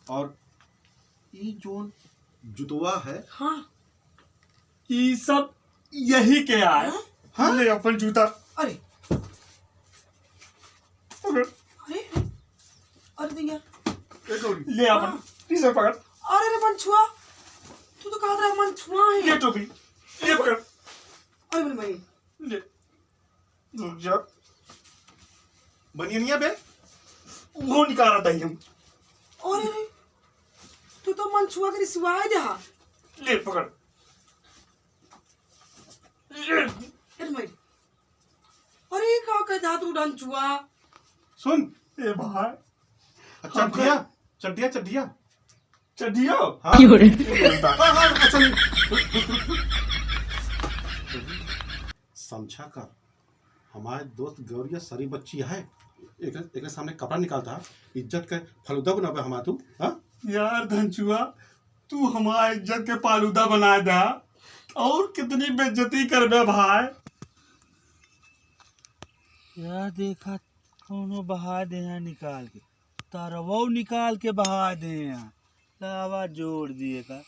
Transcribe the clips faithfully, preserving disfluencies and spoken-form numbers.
और ई जोन जुतवा है, हाँ। ई सब यही के आए। हाँ? हाँ? ले अपन जूता। अरे। पकड़। अरे। अरे भैया। ए गौरी, ले अपन हाँ। T-shirt पकड़। अरे रे मंछुआ, तू तो कहत रहा मंछुआ है। ये टोपी, ये पकड़। अरे मेरे भाई। ले। रुक जा। बनियनिया बे, वो निकाला था हम। अरे रे, तू तो मंछुआ के रिसवाए दे हा। ले पकड़। ले। अरे भाई, अरे का कहता तू डंचुआ? सुन, ए भाई। अच्छा, हम चड्डिया, चड्डिया, चड्डिया। चड्डिया? हाँ। क्यों रे? हाँ, हाँ, अच्छा, नहीं। समझा कर, हमारे दोस्त गौरिया सरी बच्ची है, एक, एक सामने कपड़ा निकालता है, इज्जत का फलूदा बनावे हमारा तू, हाँ? यार धनचुआ, तू हमारा इज्जत के फालूदा बना दे, और कितनी बेइज्जती करबे भाई। यह देखा, कौनो बहा दे हैं निकाल के, तरवो निकाल के बहा दे हैं। लावा जोड़ दिए का।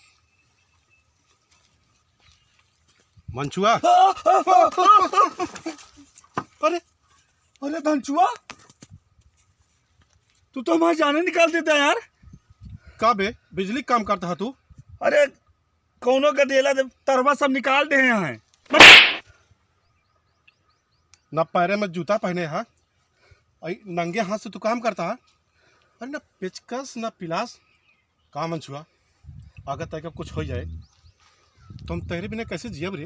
मंचुआ। अरे, अरे धनचुआ, तू तो हमारे जाने निकाल देता यार। का बे, बिजली काम करता है तू? अरे, कौनो गदेला दे, तरवा सब निकाल दे हैं। ना पैरे में जूता पहने हा, अई नंगे हाथ से तू काम करता हा। अरे ना पेचकस ना पिलास, का मंचुआ, अगर तय का कुछ हो जाए तो हम तेरे बिना कैसे जियब रे?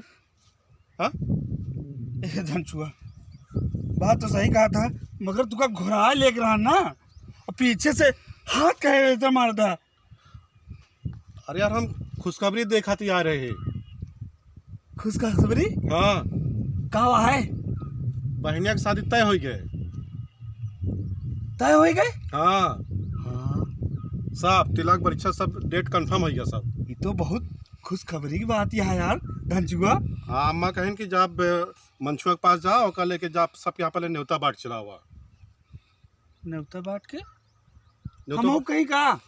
हाँ? ए धनचुआ, बात तो सही कहा था, मगर तुका घुरा लेके रहा ना, और पीछे से हाथ कहे इतना मारता। अरे यार, हम खुशखबरी देखाती आ रहे हैं। खुशखबरी? हाँ। का हुआ है? बहनिया के शादी तय हो गए। तय हो गए? हाँ। हाँ। सब तिलक परीक्षा, सब date confirm हो गया सब। ये तो बहुत खुशखबरी की बात है यार, धनचुआ। हाँ, अम्मा कहन कि जा बे-, मंचुआ के पास जा, ओका लेके जा, सब यहाँ पहले न्योता बांट चला हुआ। न्योता बांट के? न्योता हम बा- कहीं का?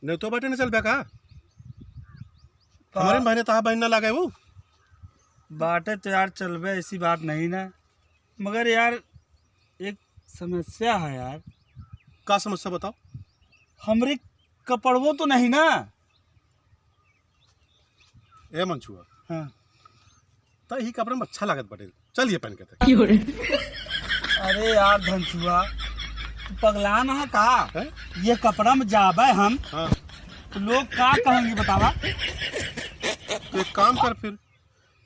नहीं तो बाटे न चलबे का? का? हमारे बहने तहा बहन ना लागे वो। बाटे तो यार चलबे, ऐसी बात नहीं ना, मगर यार एक समस्या है यार। का समस्या बताओ? हमरे कपड़वो तो नहीं ना। ए मंचुआ। हाँ। त यही कपड़ा में अच्छा लागत बाटे, चल ये पहन के तय। अरे यार धनचुआ, तू पगला ना है का? हैं? ये कपड़ा में जाबे हम, हाँ। तो लोग का कहेंगे बतावा? तो एक काम कर फिर,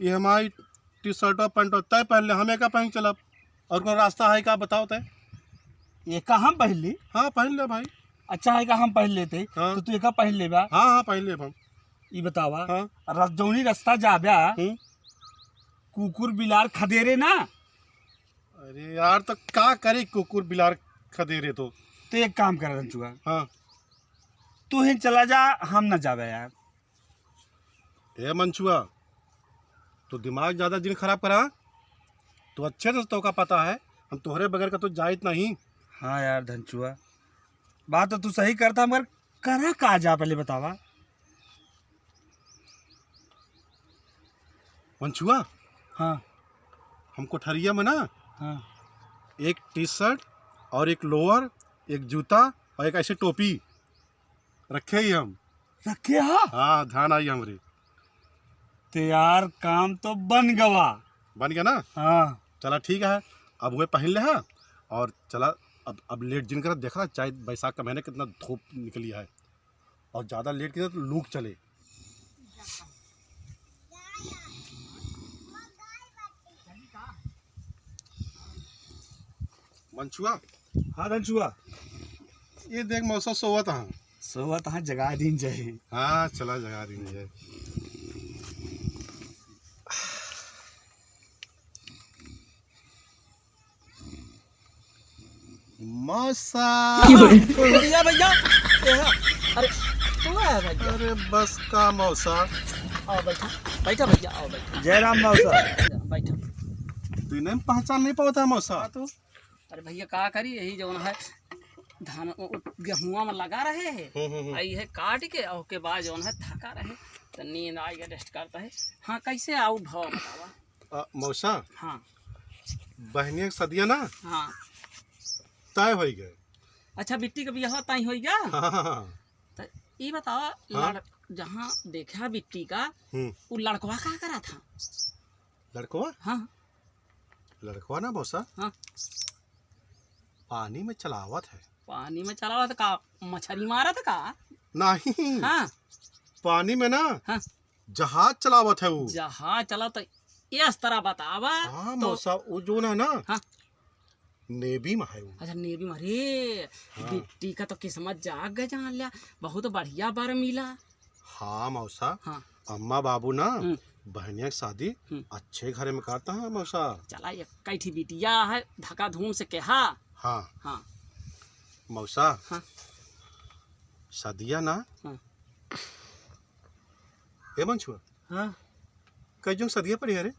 ये हमारी T-shirt और pant तय पहन ले, हम एका पहन चलब। और कोई रास्ता है का बताओ तय? एका हम पहन ली। हाँ, पहन ले भाई। अच्छा है का हम पहन लेते, हाँ। तो तू एका पहन लेबा। हाँ, हाँ, पहन लेब हम। ई बतावा, हाँ। रस-, जौनी रास्ता जाबे, हम्म। कुकुर बिलार खदेरे ना। अरे यार, तो का करे कुकुर बिलार खदेरे तो? तो एक काम कर धनचुआ। हाँ। तू ही चला जा, हम ना जाबे यार। ए मंचुआ, तू दिमाग ज्यादा जिन खराब करा। तू अच्छे से तोका पता है, हम तोहरे बगैर का तो जाइत नहीं। हाँ यार धनचुआ, बात तो तू सही करता, मगर करा का जा, पहले बतावा। मंचुआ, हाँ। हम कोठरिया में ना, हाँ। एक T-shirt और एक lower, एक जूता और एक ऐसे टोपी रखे ही हम। रखे हा? हाँ, ध्यान आई हमरे। ते यार, काम तो बन गवा। बन गया ना? हाँ। चला, ठीक है, अब वह पहन ले हा। और चला, अब, अब late जिन करा, देखा, चाहे बैसाख का महीना कितना धूप निकली है, और ज्यादा late किया तो लूक चले। मंचुआ। हाँ धनचुआ। ये देख मौसा सोवत हाँ। सोवत हाँ, जगा दीन जाए। हाँ, चला जगा दीन जाए। मौसा। भैया, भैया, ये है। अरे, तू है भैया? अरे, बस का मौसा? आओ, बैठा, बैठा भैया, आओ, बैठा। जय राम मौसा। बैठा। तू इन्हें पहचान नहीं पावत है मौसा? हाँ, तू? अरे भैया, का करी, यही जौन है। धान, उ, उ, गेहुआ में लगा रहे हैं। हम्म, हम्म, हम्म। आ इहे काट के, और के बाद जौन है थका रहे, तो नींद आ गया, रेस्ट करता है। हाँ, कैसे आउट भवा बतावा? अ, मौसा, हाँ। बहनिया के सदिया ना हाँ। तय होइ गए। अच्छा, बिट्टी का बियाह तय होइ गया? हाँ, हाँ, हाँ। तो ई बतावा, हाँ? लड़-, जहाँ देखा बिट्टी का, हम्म। उ लड़कवा का करा था? लड़कवा? हाँ। लड़कवा ना मौसा, हाँ। पानी में चलावत है। पानी में चलावत का? मछरी मारत का? नहीं। हाँ। पानी में ना हाँ। जहाज चलावत है वो। जहाज चला तो इस तरह बतावा हाँ, तो मौसा, वो जो ना, ना, हाँ। नेवी में है वो। अच्छा, नेवी में, अरे, हाँ। बिट्टी का तो किस्मत जाग गए जान लिया, बहुत बढ़िया बर मिला। हाँ, मौसा, हाँ। अम्मा बाबू ना, हम्म। बहनिया की शादी हम्म। अच्छे घरे में करता है, मौसा। चला, एक कई ठी बिटिया है, धकाधूम से कहा। हाँ। हाँ। मौसा, हाँ। सदिया ना, हाँ। ए मंछुआ, हाँ। कई जून सदिया पड़ी है रे?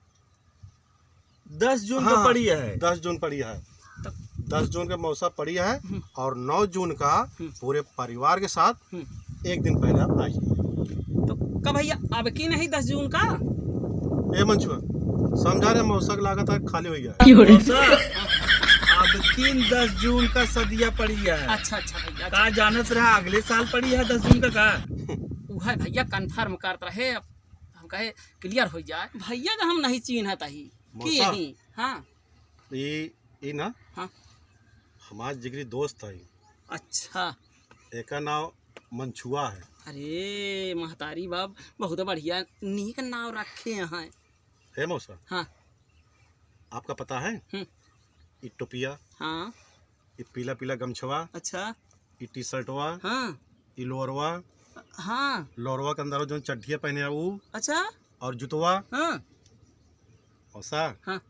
दस जून हाँ, का पड़ी है। दस जून पड़ी है। तब दस जून का मौसा पड़ी है हम्म। और नौ जून का हम्म। पूरे परिवार के साथ हम्म। एक दिन पहले आप आ जाइए। तो कब भैया, अब की नहीं दस जून का? ए मंछुआ, समझा रहे मौसा के लागत है खाली हो गया। क्यों रे? मौसा, अब की दस जून का सदिया पड़ी है। अच्छा, अच्छा भैया। का जानत रहा अगले साल पड़ी है दस जून का, का? उहे भैया कन्फर्म करत रहे, अब हम कहे क्लियर हो जाए। भैया का हम नहीं चीन्हत ही। कि मौसा। यही, हाँ। ई, ई ना हाँ। हमार जिगरी दोस्त है। अच्छा। एका नाव मंछुआ है। अरे महतारी बाप, बहुत बढ़िया नीक नाव रखे हैं। हे मौसा। हाँ। आपका पता है? हम्म। ई टोपिया। हाँ। ई पीला पीला गमछवा। अच्छा। ई टी शर्टवा। हाँ। ई लोअरवा। हाँ। लोअरवा के अंदर जौन चड्ढिया पहने है ऊ। अच्छा। और जुतवा। हाँ। मौसा। हाँ।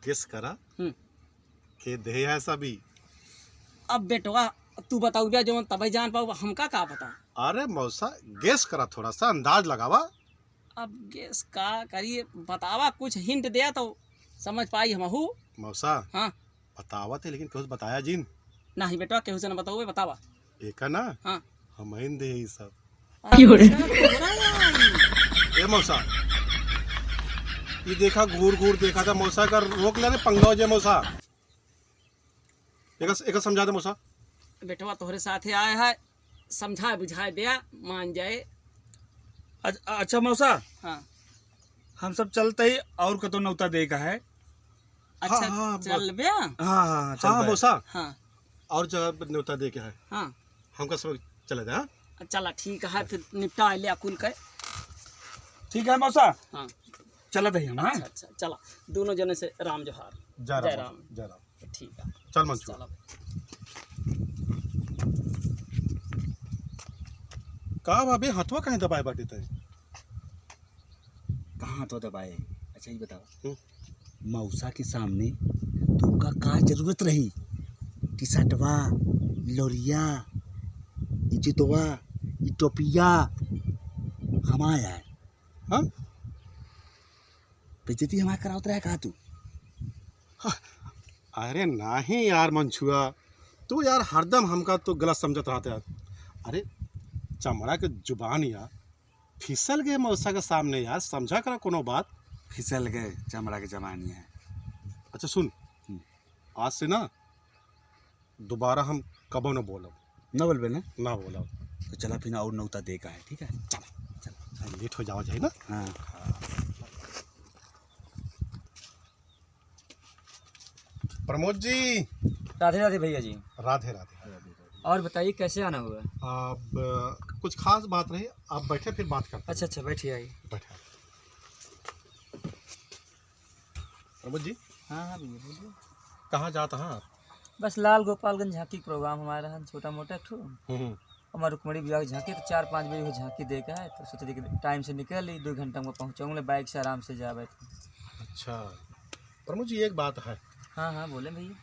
गेस करा। हम्म। के दे है सभी। अब बेटवा तू बताऊ बे जौन तबे जान पाऊ, हमका का पता। अरे मौसा, गेस करा, थोड़ा सा अंदाज लगावा। अब गेस का करिए, बतावा, कुछ हिंट दे तो समझ पाई हमहू। मौसा। हाँ। बतावत है, लेकिन केहू से बताया जिन। नहीं बेटवा, केहू से ना बताओ, बतावा। एका ना? हाँ। हम ही दे ई सब। अच्छा, तोरा यार। ए मौसा, ई देखा घूर घूर देखा था मौसा का, रोक ले रे पंगला हो जाए मौसा। एका, एका समझा दे मौसा। बेटवा तोहरे साथे आए है, समझाए बुझाए दे, मान जाए। अच्छा, अच्छा मौसा, हाँ। हम सब चलते ही और कतो नौता दे का है। अच्छा, हाँ, हाँ, चल बे। हाँ, हाँ, हाँ, चल हाँ, बे। मौसा। हाँ। और जगह पर न्योता दे के है। हाँ। हमका सब चले दे, हाँ? चला, ठीक है, फिर निपटा ले अकुल के। ठीक है मौसा। हाँ। चलत है हम, हाँ? अच्छा, अच्छा, चला। दोनों जने से राम जोहार। जय राम, जय राम। जय राम। ठीक है। चल मंछुआ। चला। का बा बे, हथवा काहे दबाए बाटे तै? कहाँ तो दबाए? अच्छा, ये बताओ, हम्म। मौसा के सामने तुमका का जरूरत रही? टी शर्टवा, लोरिया, ई जुतवा, ई टोपिया, हमार यार। हाँ? बेइज्जती हमार करावत रहे का तू? हाँ, अरे नहीं यार मंछुआ, तू यार हरदम हमका तो गलत समझत रहत यार। अरे चमड़ा के जुबान यार, फिसल गए मौसा के सामने यार, समझा करा कोनो बात। फिसल गए चमड़ा के जमानी है। अच्छा सुन, हम्म। आज से ना दोबारा हम कबो न बोलब। न बोलबे ना? ना बोलब। तो चला फिर और नौता दे का है, ठीक है? चला, चला। लेट हो जावा जाए ना। हाँ। प्रमोद जी। राधे राधे भैया जी। राधे राधे। और बताइए कैसे आना हुआ? अब कुछ खास बात नहीं, आप बैठे फिर बात करते हैं। अच्छा, अच्छा, बैठिए, आइए। बैठे। प्रमोद जी। हाँ, हाँ भैया, बोलिए। कहाँ जात हैं आप? बस लाल गोपालगंज झांकी के प्रोग्राम हमारा है, छोटा मोटा एक ठो। हम्म, हम्म। हमार रुक्मणी विवाह के झांकी तो चार पाँच बजे वो झांकी दे के है, तो सोचे कि टाइम से निकल ली, दो घंटा में पहुँचाऊँ, ले बाइक से आराम से जावे तो। अच्छा, प्रमोद जी, एक बात है। हाँ, हाँ, बोले भैया।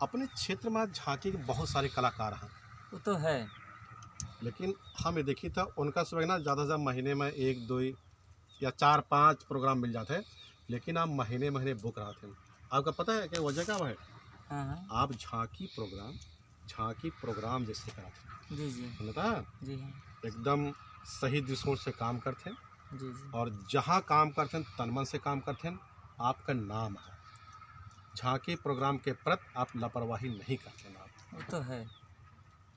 अपने क्षेत्र में झांकी के बहुत सारे कलाकार हैं। वो तो है। लेकिन हम ये देखी था, उनका सब है ना, ज़्यादा से ज़्यादा महीने में एक दो या चार पाँच प्रोग्राम मिल जाते हैं, लेकिन आप महीने महीने बुक रहते हैं। आपका पता है कि वजह क्या है? हाँ, हाँ। आप झांकी प्रोग्राम झांकी प्रोग्राम जैसे करत हैं। जी, जी। समझता? जी हाँ। एकदम सही दृष्टिकोण से काम करत हैं। जी, जी। और जहाँ काम करत हैं, तन मन से काम करत हैं, आपका नाम है। झांकी प्रोग्राम के प्रति आप लापरवाही नहीं करते हैं आप। वो तो है।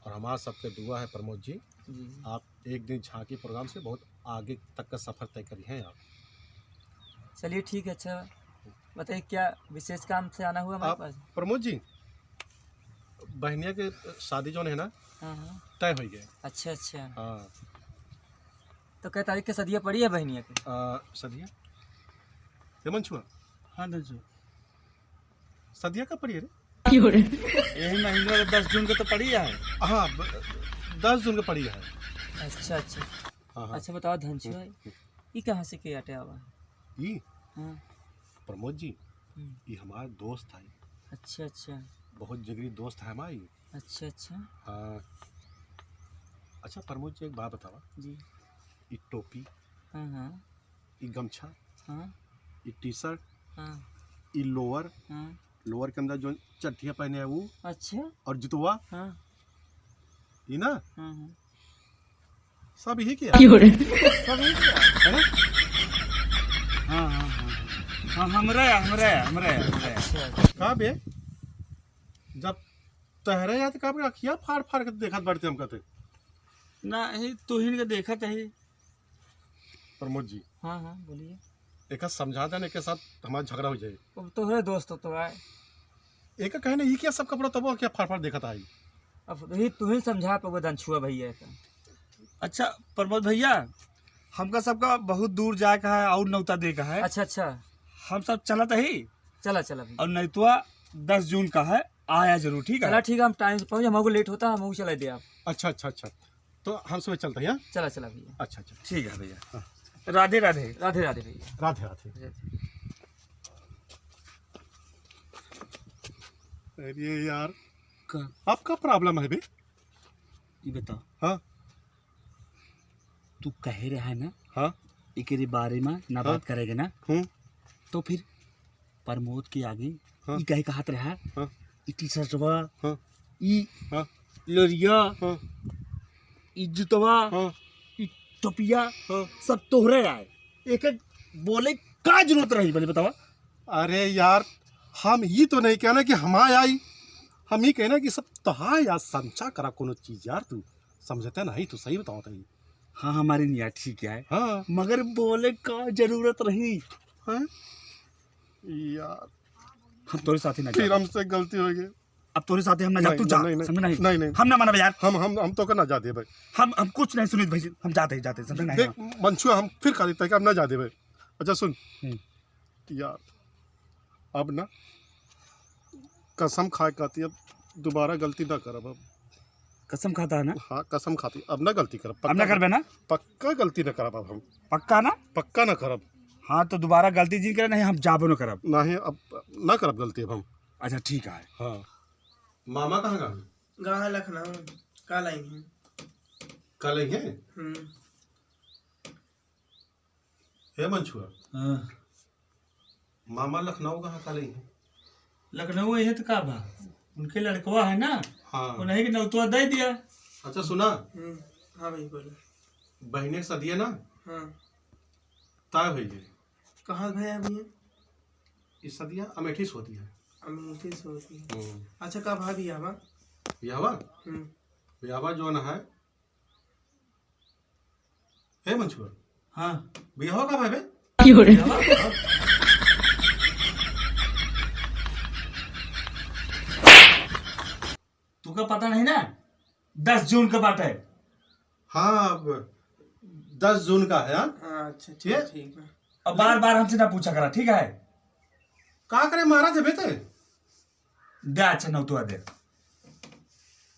और हमार सबके दुआ है प्रमोद जी, जी, जी। आप एक दिन झांकी प्रोग्राम से बहुत आगे तक का सफर तय करी हैं आप। चलिए ठीक है, अच्छा बताइए क्या विशेष काम से आना हुआ हमारे आप पास? प्रमोद जी, बहनिया के शादी जौन है ना, हाँ, हाँ। तय होइ गए। अच्छा, अच्छा। हाँ। तो कै तारीख के सदिया पड़ी है बहनिया के? आ, सदिया? हे मंछुआ? हाँ, धनसु। सदिया कब पड़ी है रे? यही महीना में दस जून के तो पड़ी है। हाँ, ब-, दस जून के पड़ी है। अच्छा, अच्छा। हाँ, हाँ। अच्छा, बताओ धनसु, हम्म, हम्म। ई कहाँ से के आटे आवा है? ई? हाँ। प्रमोद जी, हम्म। ई हमार दोस्त है। अच्छा, अच्छा। बहुत जिगरी दोस्त है हमार ई। अच्छा, अच्छा। हाँ। अच्छा प्रमोद जी, एक बात बतावा। जी। ई टोपी, हाँ, हाँ। ई गमछा, हाँ। ई टी-शर्ट, हाँ। ई लोअर, हाँ। लोअर के अंदर जो चड्ढिया पहने है वो, अच्छा। और जुतवा, हाँ। ई ना? हाँ, हाँ। सब यही किया? क्यों रे? सब यही किया? है ना? हाँ, हाँ, हाँ, हाँ। हाँ, हमरे, हमरे, हमरे, हमरे। अच्छा, अच्छा। का बे? जब तहरे याद का बे अखिया फाड़ फाड़ के देखत बाटे हमका ते। ना, ही तुहिन के देखत ही। प्रमोद जी। हाँ, हाँ, बोलिए। एका समझा देना, एके साथ हमार झगड़ा हो जाए। अब तोहरे दोस्त हो तो आए। एका कहे ना, ई क्या सब कपड़ा तबो क्या फाड़ फाड़ देखत आई? अब ही तू ही समझा पे वो धनछुआ भैया का। अच्छा प्रमोद भैया, हमका सबका बहुत दूर जाए का है और नौता दे का है। अच्छा, अच्छा। हम सब चलत ही। चला, चला भैया। और नैतवा दस जून का है, आया जरूर, ठीक है? चला, ठीक है, हम टाइम से पहुँच, हमको लेट होता, हम चला दे आप। अच्छा, अच्छा, अच्छा। तो हम सब चलते हैं, हाँ? चला, चला भैया। अच्छा, अच्छा। ठीक है भैया। हाँ। राधे, राधे। राधे, राधे भैया। राधे, राधे। राधे। अरे यार, का? आपका प्रॉब्लम है बे? ये बताओ। हाँ। तू कहे रहा ना, हाँ। एकरे बारे में ना हाँ। बात करेगा ना, हम्म। तो फिर प्रमोद के आगे हाँ। ई कहे कहत रहा, हाँ। ई टी-शर्टवा, हाँ। ई हाँ। लोरिया, हाँ। ई जुतवा, हाँ। ई टोपिया, हाँ। सब तोहरे आए। एक एक बोले का जरूरत रही, बोले बतावा। अरे यार, हम ई तो नहीं कहना कि हमार आई, हम ई कहना कि सब तोहार यार, समझा करा कोनो चीज यार, तू समझते नहीं, तू सही बतावत है। हाँ, हमारी निया ठीक है। हाँ। मगर बोले का जरूरत रही? हैं? यार। हम तोरे साथे ना फिर जाबे। हमसे गलती हो गई। अब तोरे साथे हम ना जाब, नहीं, तू जा, नहीं, नहीं। समझे नहीं? नहीं, नहीं। हम ना मानब यार। हम, हम, हम तोका ना जा देबे। हम, हम कुछ नहीं सुनित भाई, हम जाते ही जाते, समझे नहीं? देख, मंछुआ, हम फिर खाली तय के हम ना जा देबे। अच्छा सुन। हम्म। यार, अब ना कसम खाए खाती, अब दोबारा गलती ना करब अब। कसम खाता है ना? हाँ, कसम खाती, अब ना गलती करब, अब ना पक्का। करबे ना? पक्का गलती ना करब अब हम। पक्का ना? पक्का ना करब। हाँ, तो दोबारा गलती जिन करे, नहीं हम जाबो ना करब। नहीं, अब ना करब गलती अब हम। अच्छा, ठीक है। हाँ। मामा कहाँ गए? गए हैं लखनऊ, कल आई हैं। कल आई हैं? हम्म। हे मंछुआ। हाँ। मामा लखनऊ कहाँ का लई है? लखनऊ है तो का बा? उनके लड़कवा है ना, हाँ। उन्हीं के नौतवा दे दिया। अच्छा सुना। हम्म, हाँ भाई बोलो। बहिने के सदिया ना? हाँ। तय भइल है। कहाँ भइल है अभी ये? ई सदिया अमेठी से होती है। अमेठी से होती है। हम्म। अच्छा, का भाभी आवा? बियाहवा? हम्म। बियाहवा जौन है, हे मंछुआ। हाँ। बियाहवा का भाई बे? की हो रे? बियाहवा? तुका पता नहीं ना, दस जून का बात है। हाँ, अब दस जून का है, हाँ? हाँ, अच्छा, ठीक, ये? ठीक है। अब बार बार हमसे ना पूछा करा, ठीक है? का करे महाराज है बेटे? दे, अच्छा, नौतवा दे।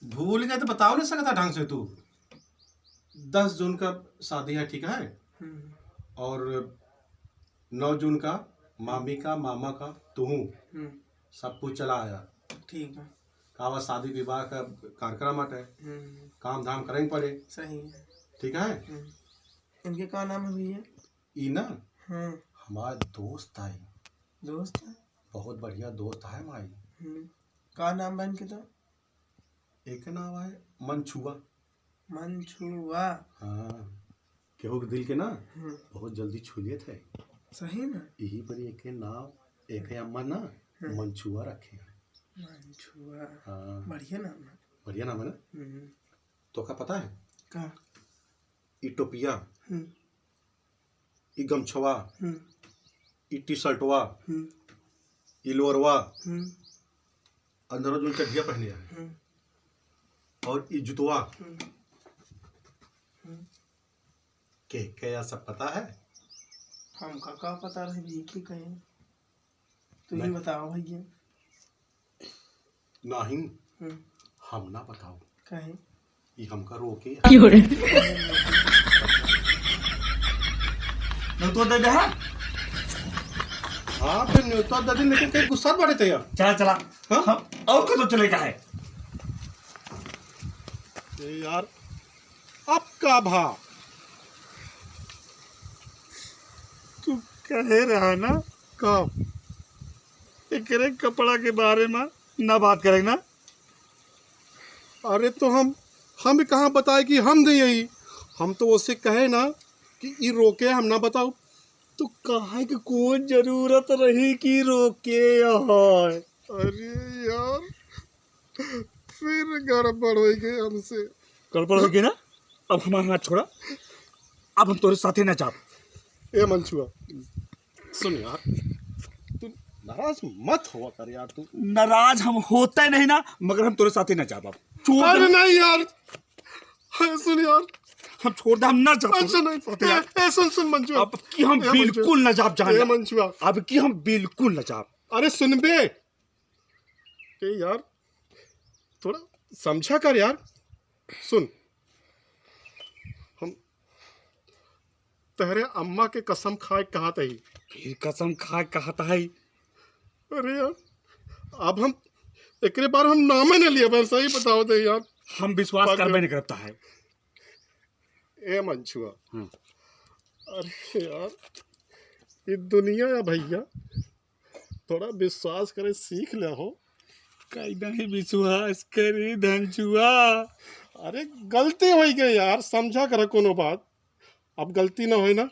भूल गए तो बताओ नहीं सकता ढंग से तू। दस जून का शादी है, ठीक है? हम्म। और नौ जून का मामी का, मामा का, तू हूँ। हम्म। सब कुछ चला आया। ठीक है। का बा, शादी विवाह का कार्यक्रम आटे। हम्म। काम धाम करें पड़े। सही है। ठीक है? हम्म। इनके का नाम है भैया? ई ना? हम्म। हमार दोस्त है। दोस्त है? बहुत बढ़िया दोस्त है माई। हम्म। का नाम बा इनके तो? एक नाव है मंछुआ। मंछुआ। हाँ, केहू के दिल के ना हम्म। बहुत जल्दी छू लेत है। सही में? यही पर एक नाव, एक अम्मा ना हम्म। मंछुआ रखे हैं। मंछुआ। हाँ। बढ़िया नाम है। बढ़िया नाम है ना? हम्म। तो का पता है? का? ई टोपिया, हम्म। ई गमछवा, हम्म। ई टी-शर्टवा, हम्म। ई लोअरवा, हम्म। अंदर जो चड्ढिया पहने है, हम्म। और ई जुतवा, हम्म। हम्म। के, के या सब पता है? हमका का पता रहे जी की कहे? तू ही नहीं। बताओ भैया। नहीं, हम्म। हम ना बताओ। काहे? ई हमका रोके। क्यों रे? न्योता दे दे, हाँ? हाँ, फिर न्योता दे दे, लेकिन कहीं गुस्सा बाटे तो यार। चला, चला। हाँ? हम और को तो चले का है? ए यार, अब का भा? तू कहे रहा ना, का? एकरे कपड़ा के बारे में ना बात करे ना। अरे तो हम, हम कहाँ बताए कि हम दे यही? हम तो उसे कहे ना कि ई रोके, हम ना बताओ। तो काहे के कौन जरूरत रही कि रोके यहाँ? अरे यार, फिर गड़बड़ हो गई हमसे। गड़बड़ हो गई ना? अब हमारा हाथ छोड़ा, अब हम तोरे साथे ना जाब। ए मंछुआ, सुन यार, तू नाराज मत हुआ कर यार तू। नाराज हम होते नहीं ना, मगर हम तोरे साथे ना जाब। अब छोड़ अरे दे। नहीं यार, अरे सुन यार, हम छोड़ दे, हम ना जाब। अच्छा नहीं, साथे ए, यार। ए, सुन, सुन मंछुआ। अब की हम ए, मंछुआ। बिल्कुल ना जाब जान ए, ले। मंछुआ। अब की हम बिल्कुल ना जाब। अरे सुन बे, ए यार, थोड़ा समझा कर यार। सुन, हम तहरे अम्मा के कसम खाए कहत हई। फिर कसम खाए कहत हई। अरे यार, अब हम एकरे बारे हम नामे न लिए, बस सही बताओ दे यार। हम विश्वास बाकी करबे नहीं करता है। ए मंछुआ। हम्म। अरे यार, ये दुनिया है भैया, थोड़ा विश्वास करे सीख ले हो। कायदा ही विश्वास करी धनचुआ। अरे गलती हो गई यार, समझा कर कोनो बात। अब गलती ना होए ना,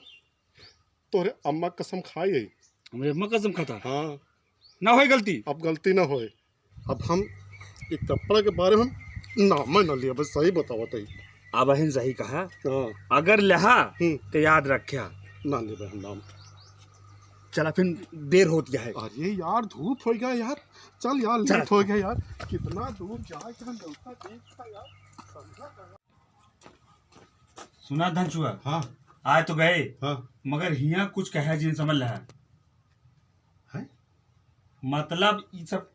तोरे अम्मा कसम खाई है। हमरे अम्मा कसम खाता? हाँ। ना होए गलती? अब गलती ना होए। अब हम एक कपड़ा के बारे में नाम ना लिया, बस सही बतावत है। अब हिन सही कहा। हाँ। अगर लहा, हम्म। तो याद रख्या। ना लेबे हम नाम। चला फिर, देर होत गया है। अरे यार, धूप हो गया यार, चल यार, चल। लेट हो गया यार, कितना दूर जाए के हम न्योता देख का यार, समझा का यार। सुना धनचुआ, हाँ। आए तो गए, हाँ। मगर हियाँ कुछ कहे जिन समझ लहा। हैं? मतलब ई सब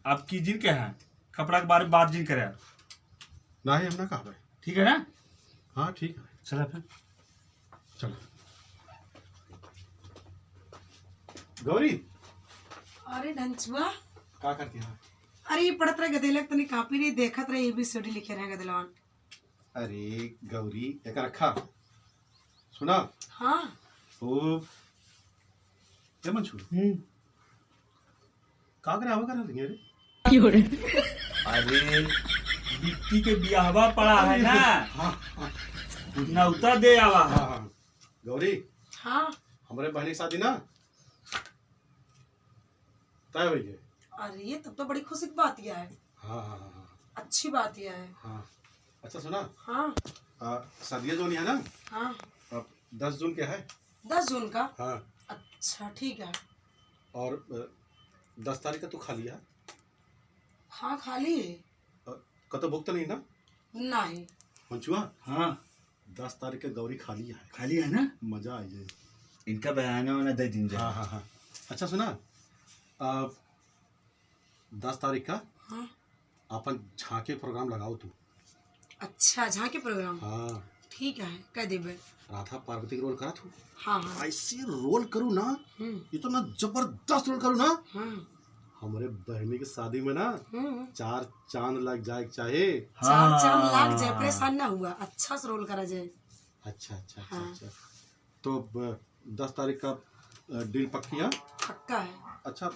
अब की जिन कहे, कपड़ा के बारे में बात जिन करे। नहीं, हम ना कहबे। ठीक है ना? हाँ, ठीक है। चला फिर। चलो। गौरी। अरे धनचुआ। का करती है? अरे ये पढ़त रहे गदेलक, तनी कॉपी नहीं देखत रहे, एबीसीडी लिखे रहे गदेलवन। अरे गौरी, एक रखा। सुना? हाँ। ओ, ए मंछू। हम्म। का करे आवा करे लगे रे? क्यों रे? अरे, बिट्टी के बियाहवा पड़ा है ना। हाँ, हाँ। नौता दे आवा। हाँ, हाँ। गौरी। हाँ। हमरे बहनी के शादी ना तय हो गए। अरे, ये तब तो बड़ी खुशी की बात यह है। हाँ, हाँ, हाँ, हाँ। अच्छी बात यह है। हाँ। अच्छा सुना। हाँ। आ, शादिया जो है ना। हाँ। अब दस जून के है। दस जून का? हाँ। अच्छा, ठीक है। और, अ, दस तारीख का तू खाली है? हाँ, खाली है। अ, कतो भुगत नहीं ना? नहीं। मंचुआ? हाँ। दस तारीख के गौरी खाली है। खाली है ना? मजा आ जाए। इनका बयाना वाना दे दिन जाए। हाँ, हाँ, हाँ। अच्छा सुना, अ, दस तारीख का हाँ। अपन झांकी प्रोग्राम लगाओ तू। अच्छा, झांकी प्रोग्राम? हाँ। ठीक है, कह देबे। राधा पार्वती के रोल करा तू। हाँ, हाँ। ऐसे रोल करू ना, हम्म। इतना जबरदस्त रोल करू ना। हाँ। हमरे बहनी के शादी में ना हम्म। चार चांद लग जाए के चाहे। चार चांद लग जाए, हाँ। परेशान ना हुआ, अच्छा से रोल करा जाए। अच्छा, अच्छा, अच्छा, हाँ। अच्छा। तो, अ, दस तारीख का, अ, डील पक्की है? पक्का है। अच्छा,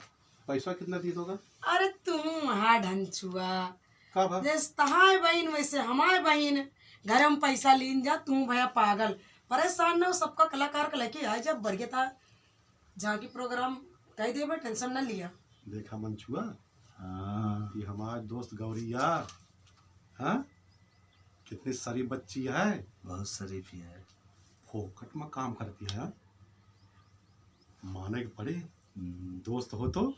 पैसा कितना दिए दोगा? अरे तू हाँ ढनचुआ, का भा? जैसे तहाय बहिन, वैसे हमाय बहिन। घर में पैसा लीन जा, तू भया पागल। परेशान ना हो, सबका कलाकार का लेके आ जा, बढ़िया था। जाके प्रोग्राम कह देबे, टेंशन ना लिया। देखा मंचुआ, हाँ। ये हमार दोस्त गौरी यार, हाँ? कितनी शरीफ बच्ची है। बहुत शरीफ ही है। फोकट में काम करती है, हाँ? माने के पड़े, हम्म। दोस्त हो तो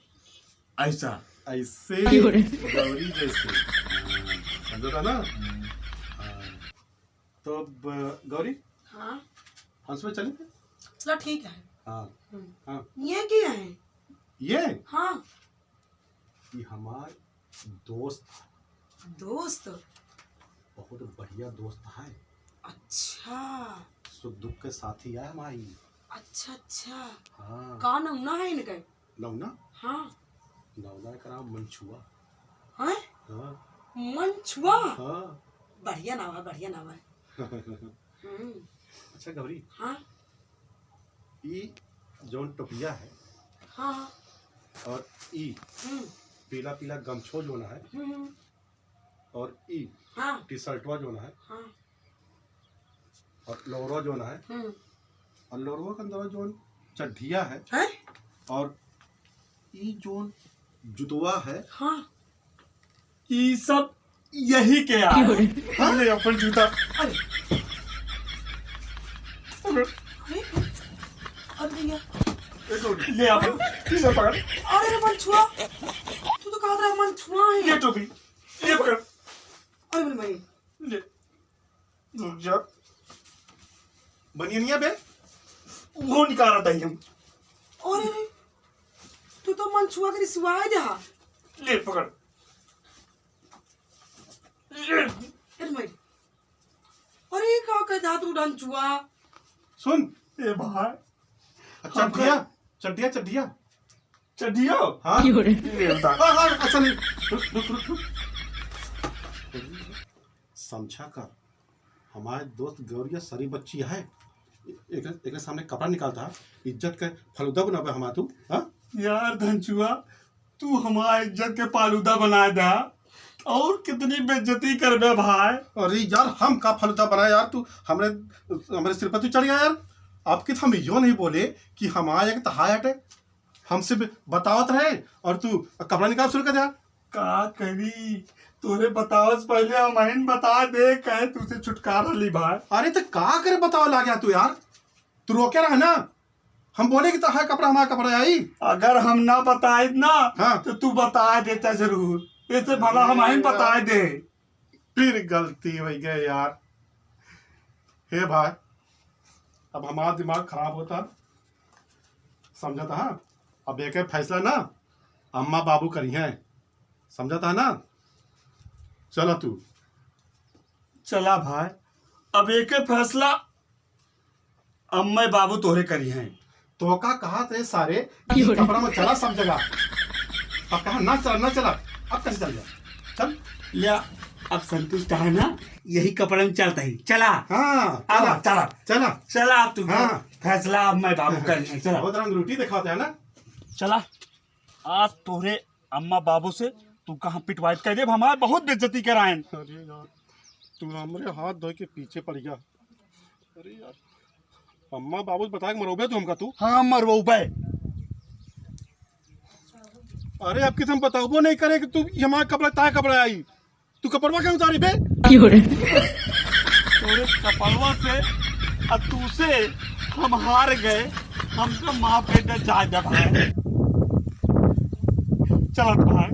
ऐसा। ऐसे। क्यों रे? गौरी जैसे। हाँ, समझा था ना? हम्म। हाँ। तो अब, गौरी, हाँ? हंस में चले थे? चलो, ठीक है। हाँ। हम्म। हाँ। ये क्या है? ये? हाँ। ये हमार दोस्त। दोस्त? बहुत बढ़िया दोस्त है। अच्छा। सुख दुख के साथी है हमारी। अच्छा, अच्छा। हाँ। का नौना है इनके? नौना? हाँ। नौना का नाम मंछुआ। हैं? हाँ। मंछुआ? हाँ। बढ़िया नाम है, बढ़िया नाम है। हम्म। अच्छा गौरी। हाँ। ई जौन टोपिया है। हाँ, हाँ। और ई हम्म। पीला पीला गमछो जौन है। हम्म। और ई हाँ। टी शर्टवा जौन है। हाँ। और लोरवा जौन है। हम्म। और लोरवा के अंदर जौन चड्ढिया है। हैं? और ई जौन जुतवा है। हाँ। ई सब यही के आ। क्यों रे? हाँ? ले अपन जूता। अरे। अरे। अरे भैया। ए गौरी। ले अपन। ले पकड़। अरे रे मंछुआ। तू तो कहत रहा मंछुआ है। ये टोपी। ये पकड़। अरे मेरे भाई। ले। रुक जा। बनियनिया बे, वो निकाला था हम। अरे रे, तू तो मंछुआ के रिसवाए दे हा। ले पकड़। ले। अरे माई। अरे का कह दा तू डंचुआ? सुन। ए भाई। अच्छा, हम चड्ढिया, चड्ढिया, चड्ढिया। चड्ढिया? हाँ। क्यों रे? ये बता। हाँ, हाँ, अच्छा नहीं। रुक, रुक, रुक, रुक। समझा कर, हमारे दोस्त गौरिया सरी बच्ची है, एक, एक सामने कपड़ा निकालता है, इज्जत का फलूदा बनावे हमार तू, हाँ? यार धनचुआ, तू हमार इज्जत के फालूदा बना दा, और कितनी बेइज्जती करबे भाई। अरे यार, हम का फलूदा बनाए यार, तू हमरे, हमरे सिर पर तू चढ़ गया यार। अब कि हम यो नहीं बोले कि हमार एक तहाय हटे, हमसे ब-, बतावत रहे और तू कपड़ा निकाल शुरू कर दिया। का करी, तोरे बतावे से पहले हमहिन बता दे, कहे तुझसे छुटकारा ली भाई। अरे तो का करे बतावे लाग गया तू यार, तू रोके रहे ना, हम बोले कि तहार कपड़ा हमार कपड़ा आई। अगर हम ना बताए ना, हाँ। तो तू बता देता जरूर, ऐसे भला हमहिन बता दे। फिर गलती हो गई यार। हे भाई, अब हमारा दिमाग खराब होता, समझा था? हाँ? अब एक फैसला ना अम्मा बाबू करी हैं, समझा था ना? चला तू। चला भाई, अब एक फैसला अम्मा बाबू तोहरे करी हैं। तो का कहा थे सारे, क्यों रे? कपड़ा में चला सब जगह। अब कहा ना चला, ना चला, अब कैसे चल जा? चल। लिया, अब संतुष्ट है ना, यही कपड़ा में चलता ही। चला। हाँ, आवा, चला। चला। चला। चला, अब तू हाँ। फैसला अम्मा बाबू कर लें, चला। बहुत रंग रोटी दिखाते हैं ना। चला, आज तोहरे अम्मा बाबू से तू कहाँ पिटवाइत कर दे, हमारे बहुत बेइज्जती कराएन। अरे यार, तू हमरे हाथ धोए के पीछे पड़ गया। अरे यार, अम्मा बाबू से बता के मरौबे तू हमका तू? हाँ, मरौबे। अरे, अब किस हम बताबो नहीं करे कि तू ये हमारा कपड़ा, ताय कपड़ा आई। तू कपड़वा क्यों उतारी बे? क्यों रे? तोरे कपड़वा से, अब तू से हम हार गए, हमका माफ कर दे, जा, जा भाई। चला भाई।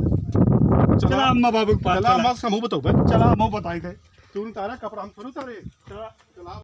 चला। चला अम्मा बाबू के पास चला, चला। अम्मा से हमहू बताओ बे। चला, हमहू बताई दे। तू उतारा कपड़ा, हम थोड़ी उतारे। चला। चला।